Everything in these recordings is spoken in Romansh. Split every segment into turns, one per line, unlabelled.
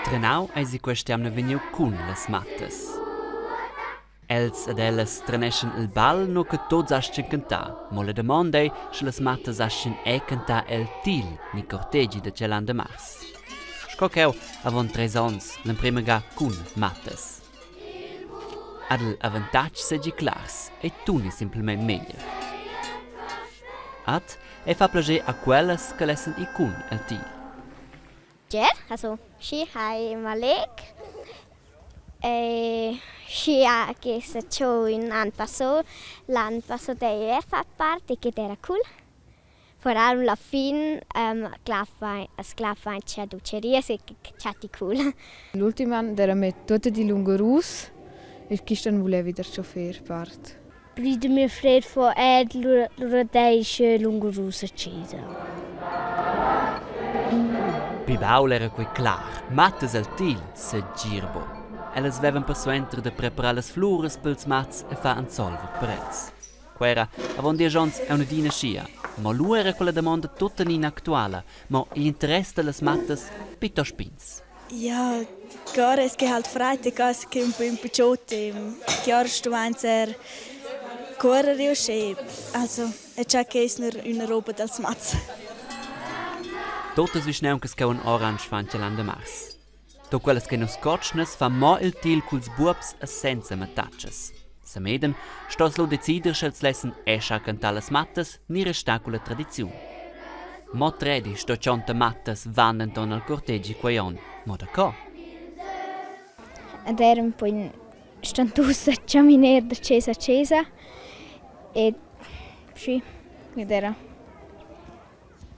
Trenau eisi quest'jamna vegniu cun las mattas. Els ed ellas treneschan il bal nua che tuts astgan cantar, mo la damonda ei, sche las mattas astgan era cantar el til ni cortegi da tschel onn da mars. Sco cheu avon treis onns l'emprema ga cun mattas. Ad el avantatg seigi clars e tuni semplamein meglier. Ad ei fa plascher a quellas che lessan ir cun el til.
Ger, also schi hai maleg e schi ha che sa cho ün an passò, l'an passò d'eira er fat part e che d'eira cool. Vor allem la fin claffa as claffa aint cha dutscherias e che chatti cool.
L'ultim an d'eira me tuot di lungurus e quist an vulevi darcho fer part.
Plü da mio frer fo eir lura lura deisch lungurus a chesa.
Pli baul era quei clar, mattas el til, segir buc. Ellas vevan persuenter da preparar las fluras pils mats e far ensolver per els. Quei era avon diesch onns aunc adina aschia. Mo lu era quella damonda tuttenina actuala, mo igl interess dallas mattas plitost pigns.
Ja, klar, es che halt Freitag es che un po ün picciot e chiar stuvains eir cuorrer e uschè. Also, e cha que es ner üna roba dals mats.
Totas vischnauncas cheu en oransch fan tschel da mars. Tut quellas che nus cotschnas fa mo il til culs buobs e senza mattatschas. Samedem stos lu decider sch'els lessen escher cantar las mattas ni restar culla tradiziun. Mo tredi sto tschonta mattas van denton al cortegi quei onn, mo daco?
Ed era un po stantusa chaminer da chesa a chesa e sì, ed era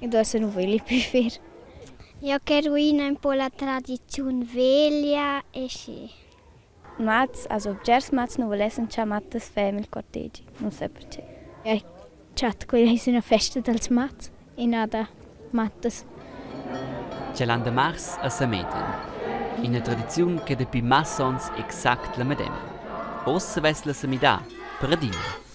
ed uossa nu vögl pü fer.
Jo che ruina ün po la tradiziun veglia e schi.
Mats, also bgers mats nu vulessan cha mattas fem il cortegi, nun sai perche.
Eu chat quella es üna festa dals mats e na da mattas.
Tschel da mars a Samedan. Ina tradiziun che dapi massa onns exact la medema. Ossa vess la semidà per adina.